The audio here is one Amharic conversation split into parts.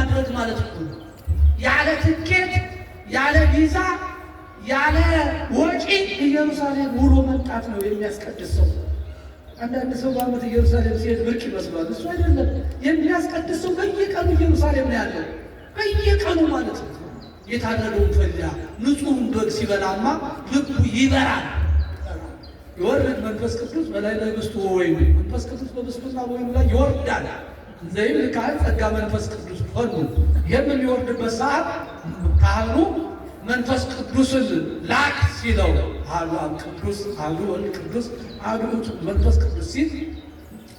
ማድረግ ማለት እኮ ነው። ያለ ትኬት፣ ያለ ቪዛ፣ ያለ ወጪ ኢየሩሳሌም ውሎ መምጣት ነው የሚያስቀድስ ሰው። አንዳንድ ሰው በዓመት ኢየሩሳሌም ሲሄድ ብርቅ ይመስሏል። እሱ አይደለም የሚያስቀድስ ሰው። በየቀኑ ኢየሩሳሌም ነው ያለው፣ በየቀኑ ማለት ነው። የታረደውን ፍሪዳ ንጹሑን በግ ሲበላማ ልቡ ይበራል። ይወርድ መንፈስ ቅዱስ በላዕለ ኅብስቱ ወወይኑ፣ መንፈስ ቅዱስ በኅብስቱና በወይኑ ላይ ይወርዳል። ዘይብል ካህን ጸጋ መንፈስ ቅዱስ ፈኑ። ይህም የሚወርድበት ሰዓት ካህኑ መንፈስ ቅዱስን ላክ ሲለው አሐዱ አብ ቅዱስ፣ አሐዱ ወልድ ቅዱስ፣ አሐዱ ውእቱ መንፈስ ቅዱስ ሲል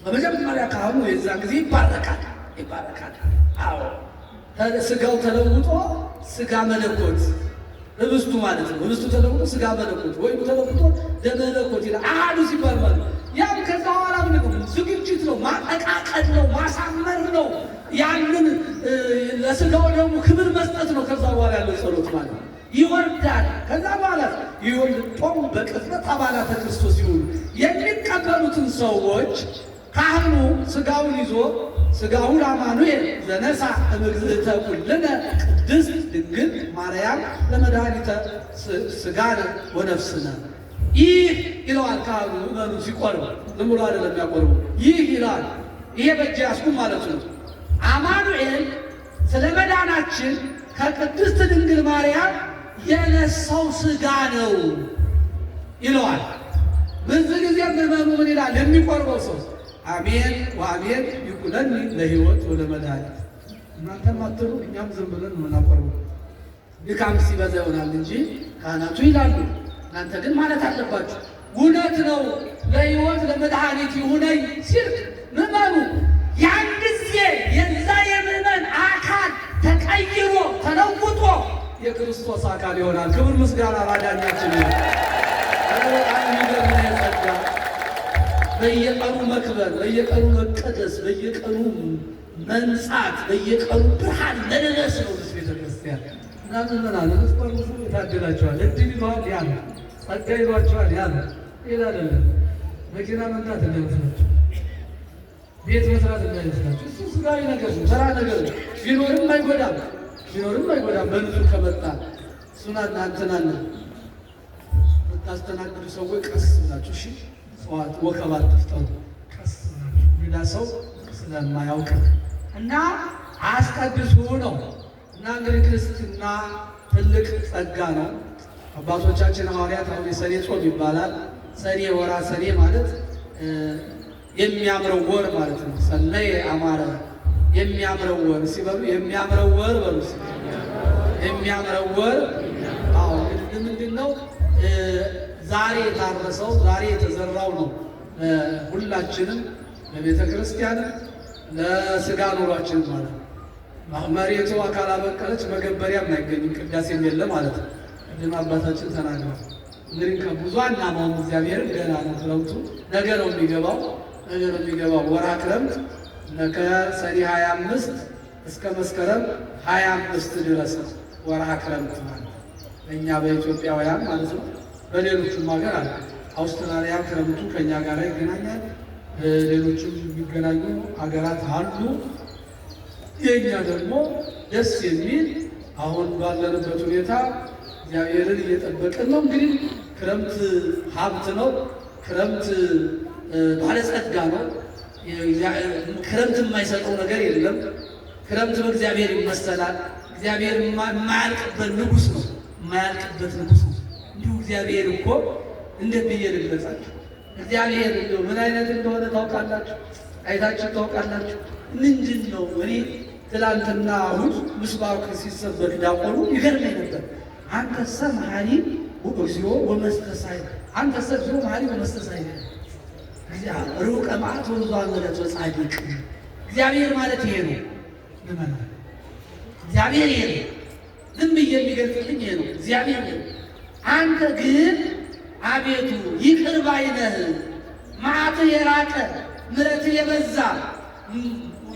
በመጀመሪያ ካህኑ የዛን ጊዜ ይባረካል፣ ይባረካል። አዎ፣ ስጋው ተለውጦ ስጋ መለኮት ህብስቱ ማለት ነው። ህብስቱ ተለውጦ ስጋ መለኮት፣ ወይኑ ተለውጦ ደመ መለኮት ይላል። አሐዱ ሲባል ማለት ነው። ያም ከዛ በኋላ ምን ዝግጅት ነው፣ ማጠቃቀል ነው፣ ማሳመር ነው። ያንን ለስጋው ደግሞ ክብር መስጠት ነው። ከዛ በኋላ ያለው ጸሎት ማለት ነው። ይወርዳል። ከዛ በኋላ ይወልጦም በቅጽበት አባላተ ክርስቶስ ይሁኑ የሚቀበሉትን ሰዎች ካህኑ ስጋውን ይዞ ስጋሁ ለአማኑኤል ዘነሳ እምግዝእተ ኩልነ ቅድስት ድንግል ማርያም ለመድኃኒተ ስጋነ ወነፍስነ ይህ ይለዋል። ካህኑ እመኑ ሲቆርብ ዝም ብሎ አይደለም የሚያቆርቡ። ይህ ይለዋል። ይሄ በእጅ ያስኩ ማለት ነው። አማኑኤል ስለ መዳናችን ከቅድስት ድንግል ማርያም የነሳው ስጋ ነው ይለዋል። በዚህ ጊዜ ምዕመኑ ምን ይላል? የሚቆርበው ሰው አሜን ወአሜን ይኩነኒ ለሕይወት ወለመድኃኒት። እናንተም አትሉ፣ እኛም ዝም ብለን የምናቆርበው ድካም ሲበዛ ይሆናል እንጂ ካህናቱ ይላሉ። እናንተ ግን ማለት አለባችሁ። እውነት ነው፣ ለሕይወት ለመድኃኒት ይሁነኝ ሲል ምዕመኑ ያን ጊዜ የዛ የምዕመን አካል ተቀይሮ ተለውጦ የክርስቶስ አካል ይሆናል። ክብር ምስጋና ላዳኛችን ይሁን። በጣም የሚገርም የጸጋ በየቀኑ መክበር፣ በየቀኑ መቀደስ፣ በየቀኑ መንጻት፣ በየቀኑ ብርሃን መልበስ ነው this ቤተክርስቲያን። እና ምዕመናን የምትቆርቡ የታደላችኋል። እድል ይሏል ያ ነው፣ ጸጋ ይሏቸዋል ያ ነው። ሌላ አይደለም። መኪና መንዳት እንዳይመስላችሁ፣ ቤት መስራት እንዳይመስላችሁ። እሱ ስጋዊ ነገር ነው፣ ተራ ነገር ነው። ቢኖርም አይጎዳም፣ ቢኖርም አይጎዳም። በንጹህ ከመጣ እሱና እናንተናና የምታስተናግዱ ሰዎች ቀስ ብላችሁ እሺ፣ ሰዋት ወከባ አትፍጠሩ። ቀስ ብላችሁ ሌላ ሰው ስለማያውቅ እና አስቀድሱ ነው። እና እንግዲህ ክርስትና ትልቅ ጸጋ ነው። አባቶቻችን ሐዋርያት አሁን የሰኔ ጾም ይባላል። ሰኔ ወራ ሰኔ ማለት የሚያምረው ወር ማለት ነው። ሰነየ አማረ የሚያምረው ወር ሲበሉ የሚያምረው ወር በሉ የሚያምረው ወር። አዎ እንግዲህ ምንድን ነው ዛሬ የታረሰው ዛሬ የተዘራው ነው። ሁላችንም ለቤተ ክርስቲያንም ለስጋ ኑሯችን ማለት ነው። መሬቱ ካላበቀለች መገበሪያም አይገኝም፣ ቅዳሴም የለ ማለት ነው። ቅድም አባታችን ተናግረዋል። እንግዲህ ከብዙ አናማውም እግዚአብሔርን ገና ነው ክረምቱ፣ ነገ ነው የሚገባው፣ ነገ ነው የሚገባው ወርሃ ክረምት ከሰኔ 25 እስከ መስከረም 25 ድረስ ነው ወርሃ ክረምት ማለት እኛ በኢትዮጵያውያን ማለት ነው። በሌሎቹም ሀገር አለ። አውስትራሊያ ክረምቱ ከኛ ጋር ይገናኛል። ሌሎችም የሚገናኙ ሀገራት አሉ። የእኛ ደግሞ ደስ የሚል አሁን ባለንበት ሁኔታ እግዚአብሔርን እየጠበቅን ነው። እንግዲህ ክረምት ሀብት ነው። ክረምት ባለጸጋ ነው። ክረምት የማይሰጠው ነገር የለም። ክረምት በእግዚአብሔር ይመሰላል። እግዚአብሔር የማያልቅበት ንጉሥ ነው። የማያልቅበት ንጉሥ ነው። እንዲሁ እግዚአብሔር እኮ እንዴት ብዬ ልግለጻችሁ? እግዚአብሔር እንደው ምን አይነት እንደሆነ ታውቃላችሁ? አይታችሁ ታውቃላችሁ? ምንድን ነው? እኔ ትላንትና እሑድ ምስባክ ሲሰበክ ዲያቆኑ ይገርመኝ ነበር። አንተሰ መሐሪ እግዚኦ ወመስተሳይ፣ አንተሰ እግዚኦ መሐሪ ወመስተሳይ ሩቀ መዓት ወብዙኃ ምሕረት ወጻድቅ። እግዚአብሔር ማለት ይሄ ነው። እግዚአብሔር ይሄ ነው። ዝም ብዬ የሚገልጽልኝ ይሄ ነው። እግዚአብሔር ነው። አንተ ግን አቤቱ ይቅር ባይ ነህ፣ መዓትህ የራቀ ምሕረትህ የበዛ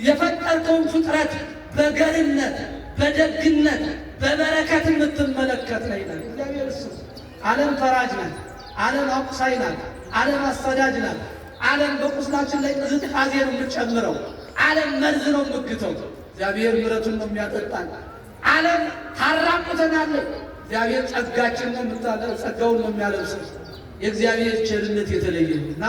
የፈጠርከውን ፍጥረት በገርነት በደግነት በበረከት የምትመለከት ነህ ይላል እግዚአብሔር። እሱ ዓለም ፈራጅ ናት። ዓለም አቁሳይ ናት። ዓለም አሳዳጅ ናት። ዓለም በቁስላችን ላይ ቅዝቃዜ ነው የምትጨምረው። ዓለም መርዝ ነው የምግተው። እግዚአብሔር ምሕረቱን ነው የሚያጠጣን። ዓለም ታራቁተናለች። እግዚአብሔር ጸጋችን ነው ጸጋውን ነው የሚያለብሰን። የእግዚአብሔር ቸርነት የተለየ ነው እና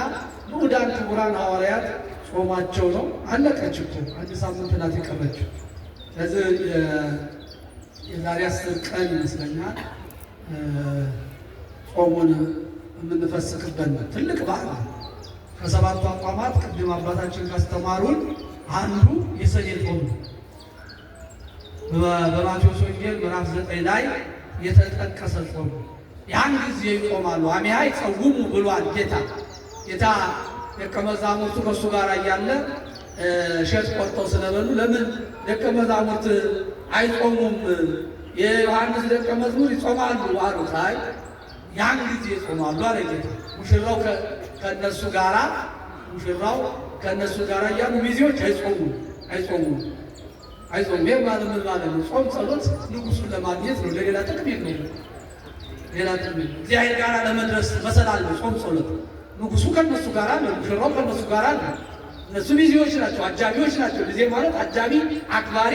ምዑዳን ክቡራን ሐዋርያት ጾማቸው ነው። አለቀች እኮ አንድ ሳምንት ናት የቀረችው። ስለዚህ የዛሬ 10 ቀን ይመስለኛል ጾሙን የምንፈስክበት ነው። ትልቅ በዓል ነው። ከሰባቱ አቋማት ቅድም አባታችን ካስተማሩን አንዱ የሰኔ ጾም ነው። በማቴዎስ ወንጌል ምዕራፍ 9 ላይ የተጠቀሰ ጾም ያን ጊዜ ይጾማሉ። አሚሃ ይጸውሙ ብሏል ጌታ። ጌታ ደቀ መዛሙርቱ ከእሱ ጋር እያለ እሸት ቆርጠው ስለበሉ ለምን ደቀ መዛሙርት አይጾሙም? የዮሐንስ ደቀ መዝሙር ይጾማሉ አሉት። አይ ያን ጊዜ ይጾማሉ አለ ጌታ። ሙሽራው ከነሱ ጋራ ሙሽራው ከነሱ ጋራ እያሉ ሚዜዎች አይጾሙም አይጾሙም አይጾሙም። ይሄ ማለት ምን ማለት ነው? ጾም ጸሎት ንጉሱን ለማግኘት ነው። ለሌላ ጥቅም የለውም። ሌላ ጥቅም የለውም። እግዚአብሔር ጋራ ለመድረስ መሰላል ነው ጾም ጸሎት። ንጉሱ ከነሱ ጋራ ነው፣ ሙሽራው ከነሱ ጋራ ነው። እነሱ ሚዜዎች ናቸው፣ አጃቢዎች ናቸው። ሚዜ ማለት አጃቢ፣ አክባሪ፣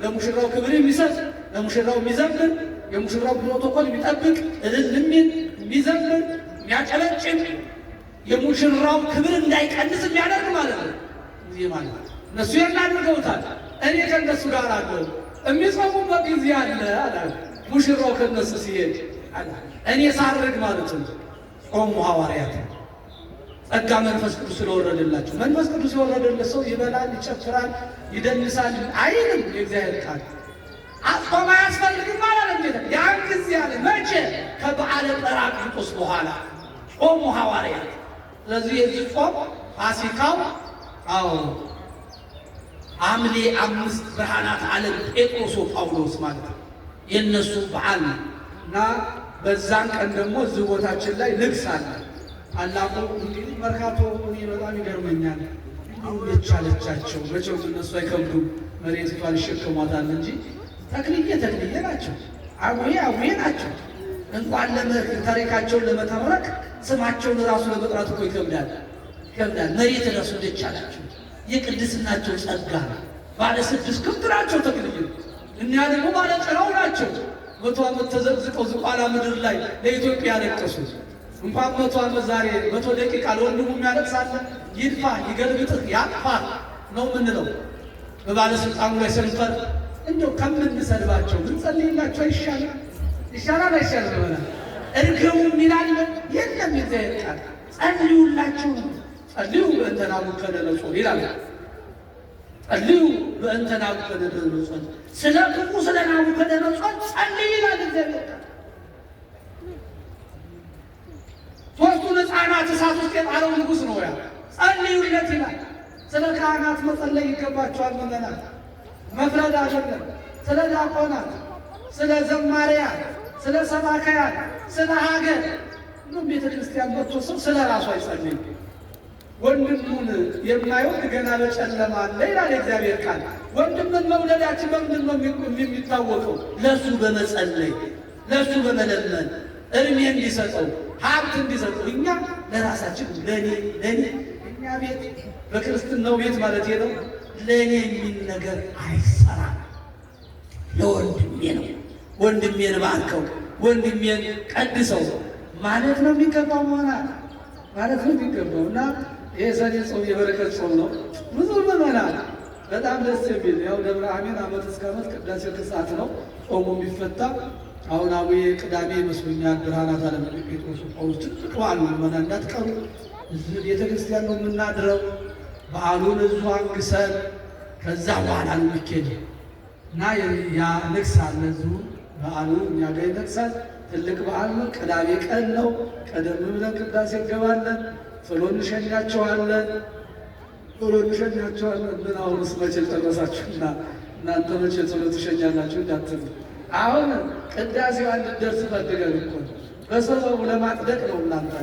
ለሙሽራው ክብር የሚሰጥ፣ ለሙሽራው የሚዘምር፣ የሙሽራው ፕሮቶኮል የሚጠብቅ፣ እልል የሚል፣ የሚዘምር፣ የሚያጨበጭብ፣ የሙሽራው ክብር እንዳይቀንስ የሚያደርግ ማለት ነው። ሚዜ ማለት እነሱ ይሄን አድርገውታል። እኔ ከነሱ ጋር አለሁ። የሚጾሙበት ጊዜ አለ አለ ሙሽራው ከነሱ ሲሄድ አለ። እኔ ሳርግ ማለት ነው። ጾሙ ሐዋርያት ጸጋ መንፈስ ቅዱስ ስለወረደላቸው፣ መንፈስ ቅዱስ የወረደለት ሰው ይበላል፣ ይጨፍራል፣ ይደንሳል አይልም። የእግዚአብሔር ቃል ጾም አያስፈልግም አላለም ጌታ። ያን ጊዜ አለ። መቼ? ከበዓለ ጰራቅሊጦስ በኋላ ጾሙ ሐዋርያት። ስለዚህ የዚህ ጾም ፋሲካው አዎ ሐምሌ 5 ብርሃናት ዓለም ጴጥሮስ ጳውሎስ ማለት ነው። የነሱ በዓል ነው እና በዛን ቀን ደግሞ እዚህ ቦታችን ላይ ንግስ አለ። ታላቁ እንግዲህ መርካቶ እኔ በጣም ይገርመኛል። እንዲሁ የቻለቻቸው መቼም እነሱ አይከብዱም፣ መሬቲቷን ይሸከሟታል እንጂ ተክልዬ ተክልዬ ናቸው፣ አቡዬ አቡዬ ናቸው። እንኳን ታሪካቸውን ለመተረክ ስማቸውን ራሱ ለመጥራት እኮ ይከብዳል ይከብዳል። መሬት ራሱ እንደቻላቸው የቅድስናቸው ጸጋ ባለ 6 ክንፍ ናቸው ተክልዬ። እኛ ደግሞ ባለ ጭራው ናቸው። 100 ዓመት ተዘቅዝቀው ዝቋላ ምድር ላይ ለኢትዮጵያ ያለቀሱ። እንኳን 100 ዓመት ዛሬ 100 ደቂቃ ለወንድሙ የሚያለቅስ አለ? ይድፋ ይገልብጥህ ያጥፋ ነው የምንለው። በባለስልጣኑ ላይ ሰንፈር እንደው ከምንሰድባቸው ብንጸልይላቸው አይሻልም? ይሻላል አይሻልም? ይሆናል። እርገሙ የሚላል የለም። የእግዚአብሔር ቃል ጸልዩላቸው፣ ጸልዩ በእንተ ናቡከደነፆር ይላል። ጸልዩ በእንተ ናቡከደነፆር፣ ስለ ክፉ ስለ ናቡከደነፆር ጸልዩ ይላል እግዚአብሔር ቃል። ሦስቱን ሕፃናት እሳት ውስጥ የጣለው ንጉሥ ነው ያ። ጸልዩለት ይላል። ስለ ካህናት መጸለይ ይገባቸዋል ምዕመናን፣ መፍረድ አይደለም። ስለ ዲያቆናት፣ ስለ ዘማሪያን፣ ስለ ሰባካያን፣ ስለ ሀገር ሁሉም ቤተክርስቲያን መጥቶ ሰው ስለ ራሱ አይጸልይም። ወንድሙን የማይወድ ገና በጨለማ አለ ይላል የእግዚአብሔር ቃል። ወንድምን መውደዳችን በምንድን ነው የሚታወቀው? ለሱ በመጸለይ፣ ለሱ በመለመን፣ እድሜ እንዲሰጠው፣ ሀብት እንዲሰጠው። እኛ ለራሳችን ለኔ ለኔ እኛ ቤት በክርስትናው ቤት ማለት ነው ለኔ የሚል ነገር አይሰራም። ለወንድሜ ነው። ወንድሜን ባርከው፣ ወንድሜን ቀድሰው ማለት ነው የሚገባው መሆናል ማለት ነው የሚገባው። እና ይሄ ሰኔ ጾም የበረከት ጾም ነው። ብዙ ምዕመናን በጣም ደስ የሚል ያው ደብረ አሜን ዓመት እስከ ዓመት ቅዳሴ ከሰዓት ነው ጾሙ የሚፈታ። አሁን አቡዬ ቅዳሜ ይመስሉኛል ብርሃናት ዓለም ጴጥሮስ ጳውሎስ ትልቅ በዓል ነው። ምዕመናን እንዳትቀሩ። እዚህ ቤተክርስቲያን ነው የምናድረው። በዓሉን እዚሁ አንግሰን ከዛ በኋላ ነው የሚኬደው። እና ያ ንግስ አለ እዚሁ በዓሉ እኛ ጋር ይነግሳል። ትልቅ በዓል ነው። ቅዳሜ ቀን ነው። ቀደም ብለን ቅዳሴ እንገባለን። ቶሎ እንሸኛቸዋለን። ቶሎ እንሸኛቸዋለን። ምን አሁንስ መቼ ጨረሳችሁና እናንተ መቼ ቶሎ ትሸኛላችሁ እንዳትሉ። አሁን ቅዳሴው እንድንደርስ ፈልገን እኮ ነው። በሰበቡ ለማጥደቅ ነው እናንተ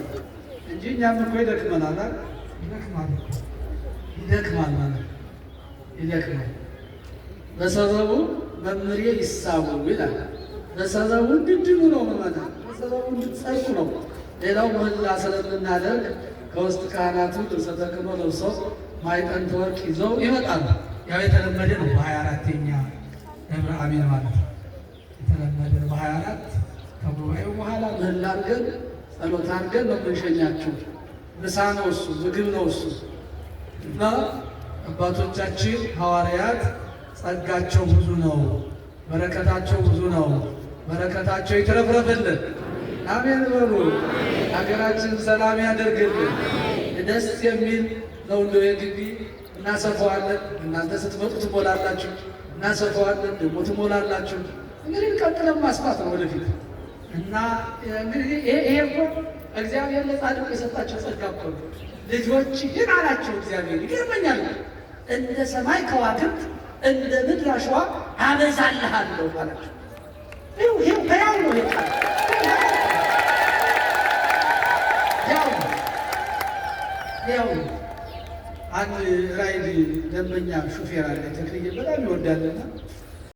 እንጂ እኛም እኮ ይደክመናል አይደል? ይደክማል ይደክማል ማለት ይደክማል። በሰበቡ መምሬ ይሳቡ ይላል። በሰበቡ እንድድኑ ነው ምዕመናን፣ በሰበቡ እንድትጸድቁ ነው። ሌላው ምህላ ስለምናደርግ ከውስጥ ካህናቱ ልብሰ ተክህኖ ለብሰው ማዕጠንተ ወርቅ ይዘው ይመጣሉ። ያው የተለመደ ነው። በ24ኛ ደብረ አሜን ማለት ነው የተለመደ ነው። በ24 ከጉባኤው በኋላ ምህላ አድርገን ጸሎት አድርገን ነው የምንሸኛቸው። ምሳ ነው እሱ፣ ምግብ ነው እሱ። እና አባቶቻችን ሐዋርያት ጸጋቸው ብዙ ነው፣ በረከታቸው ብዙ ነው። በረከታቸው ይትረፍረፍልን። አሜን በሉ። ሀገራችን ሰላም ያደርግልን። ደስ የሚል ነው። እንደው የግቢ እናሰፋዋለን። እናንተ ስትመጡ ትሞላላችሁ። እናሰፋዋለን፣ ደግሞ ትሞላላችሁ። እንግዲህ ቀጥለን ማስፋት ነው ወደፊት። እና እንግዲህ ይሄ እኮ እግዚአብሔር ለጻድቁ የሰጣቸው ጸጋ እኮ ነው። ልጆችህን አላቸው እግዚአብሔር። ይገርመኛል። እንደ ሰማይ ከዋክብት እንደ ምድር አሸዋ አበዛልሃለሁ አላቸው። ይኸው ሕያው ነው። ይሄ ቃል ሕያው ነው። ሕያው ነው። አንድ ራይድ ደንበኛ ሹፌር አለ፣ ተክልዬ በጣም ይወዳልና